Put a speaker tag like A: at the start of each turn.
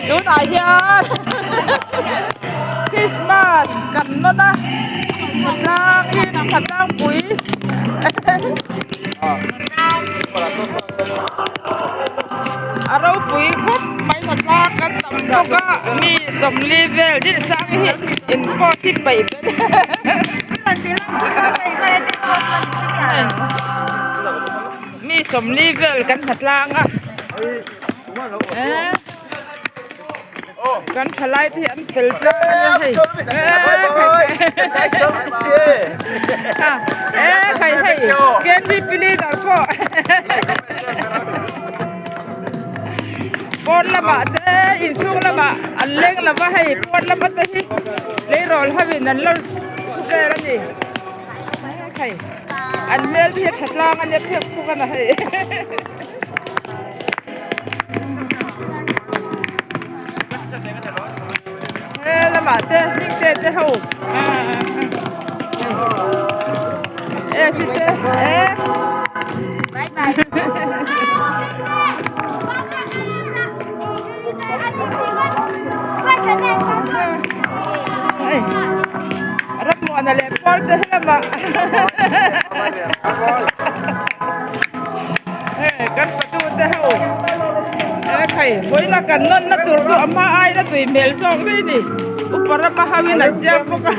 A: Tunah hian Christmas kan nawn a hnatlang in hnatlang pui a ropui khawp mai hnatlang kan tam bawk a mi sawmli vel din sang hi in pawh hi peih Mi sawmli vel kan ha tlang a eh kan thalai te hi an fel tlang a nia hei eh khai hei KTP leader pawh pawn lamah te inchhung lamah an leng lo va hei pawn lama te hi tleirawl ho in an lo chhu vel a ni hei an hmel te hi a tha tlang a nia phek phuk a na hei he lamah te hming te te ho e si te e Rammuana leh Paul te helamah hei kan fatu te ho e khai vawiina kan nawnna tur chu a hma aina tui hmel zawk daih a ni upa rama ho in an siam bawk a.